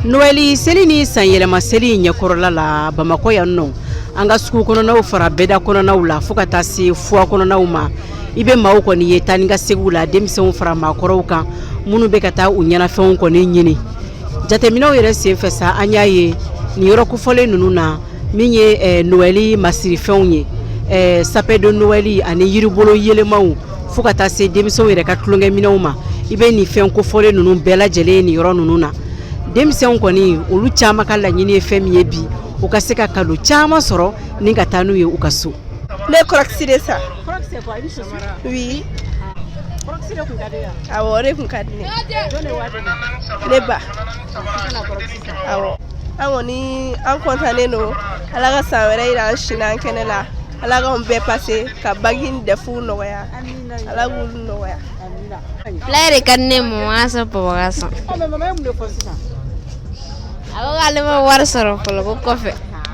Noɛli seli ni sanyɛlɛma seli ɲɛkɔrɔla la Bamakɔ yan nɔ, an ka sugu kɔnɔnaw fara bɛda kɔnɔnaw la fo ka taa se foire kɔnɔnaw ma, i bɛ maaw kɔni ye taa ni ka seginw la, denmisɛnw fara maakɔrɔw kan, minnu bɛ ka taa u ɲɛnafɛnw kɔni ɲini. Jateminɛw yɛrɛ senfɛ sa, an y'a ye nin yɔrɔ kofɔlen ninnu na, min ye Noɛli masirifɛnw ye, sapin de Noël ani yiribolo yɛlɛmaw, fo ka taa se denmisɛnw yɛrɛ ka tulonkɛminɛnw ma, i bɛ nin fɛn kofɔlen ninnu bɛɛ lajɛlen nin yɔrɔ ninnu na. Denmisɛnw kɔni, olu caman ka laɲini ye fɛn min ye bi, u ka se ka cadeau caman sɔrɔ ni ka taa n'u ye u ka so. Ne ye Crocs de san. Oui. Awɔ, o de kun ka di ne ye. Ne ba. Awɔ. An kɔni, an kɔntannen don. Ala ka san wɛrɛ yira an si n'an kɛnɛ la. Ala k'anw bɛɛ pase ka bac ni DEF nɔgɔya. Ala k'olu nɔgɔya. Fila de ka di ne ma ka sɔrɔ papa ka san. A ko k'ale ma wari sɔrɔ fɔlɔ, ko kɔfɛ.